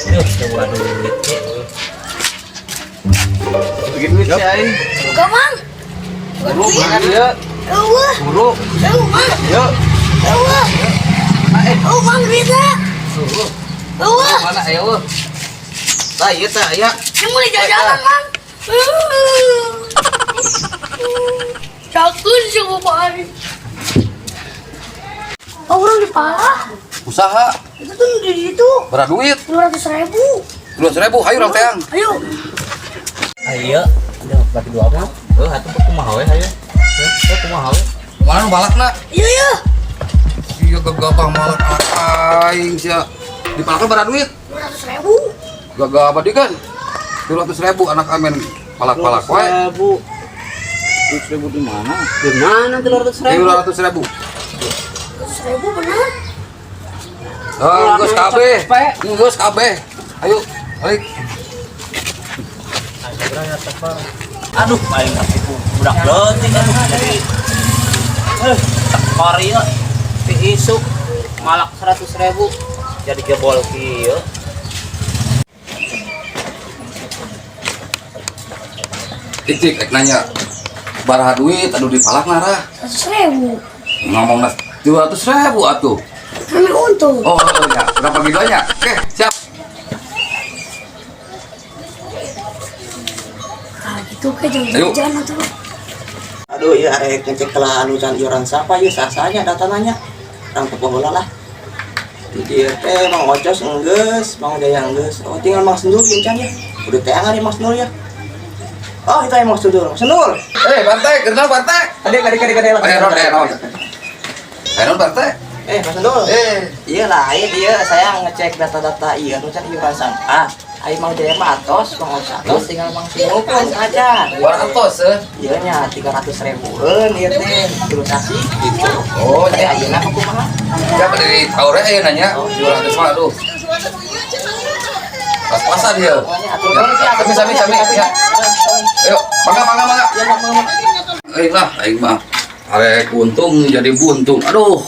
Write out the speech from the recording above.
Duh, coba duit. Bikin duit sih aing. Buka, Mang. Buru, mana dia? Eueuh. Buru. Eueuh, Mang. Yuk. Eueuh. Eueuh, Mang, duitna. Eueuh. Mana ayo? Tah ieu tah aya. Ini mulai jalan-jalan, Mang. Cakeun sih bapak aing. Oh, orang di pala. Usaha Itu tuh di situ. berapa duit? 200.000. 200.000, hayu urang teang. Ayo. Ayo, aduh, bagi dua apa? Oh, atuh kumaha we hayu. Heuh, kumaha we? Mana nu balakna? Iya, iya. Iya gegabah malak aing sia. Dipalakna berapa duit? 200.000. Gagabah di kan. 200.000 anak amen palak-palak wae. Ribu. 100.000 di mana? Di mana 300.000? 200.000. 200.000 benar. Ah, geus kabeh. Geus kabeh. Ayo, balik. Aduh, aing katipu budak leutik aduh jadi tekor ieu ti isuk malak 100.000 jadi jebol kieu. Cik, cik, rek nanya. Baraha duit aduh dipalakna rah. 100.000. Ngomongna 200.000 atuh. Kami untung. Oh, oh, ya. Berapa gidonya? Oke, siap. Nah, gitu ke Ayo. jalan-jalan atuh. Aduh, iya arek ngecek kelahalusan iuran siapa ieu sasanya datananya. Urang tepung heula lah. Di dieu teh Mang Ocos enggeus, Mang Jaya enggeus. Oh, tinggal Mang Sendur ieu can ya. Udah teangan ya Mang Sendur ya. Oh, itu yang Mang Sendur. Mang Sendur. Eh, Bante, kenal Bante. Kade kade kade kade. Ayo, ron, ayo, ron. Ayo, ron, Bante. Eh, Mang Sendur. Eh, Iya lah, iya dia saya ngecek data-data iya nu can iuran sampah. Ayo Mang Jaya mah atos, Mang Ocos atos, tinggal Mang Sendur pun aja. 200 eh. Iya nya 300.000-eun ieu teh ilustrasi gitu. Oh, Tadi ya. ayeuna apa kumaha? Siapa dari taure ayo nanya 200 mah aduh. Pas-pasan dia. Pokoknya atur nuhun sih, atur Sami sami nuhun, sami ya. Ayo, mangga mangga mangga. Ya, mangga, mangga. Aing lah, aing mah. Arek untung jadi buntung. Aduh.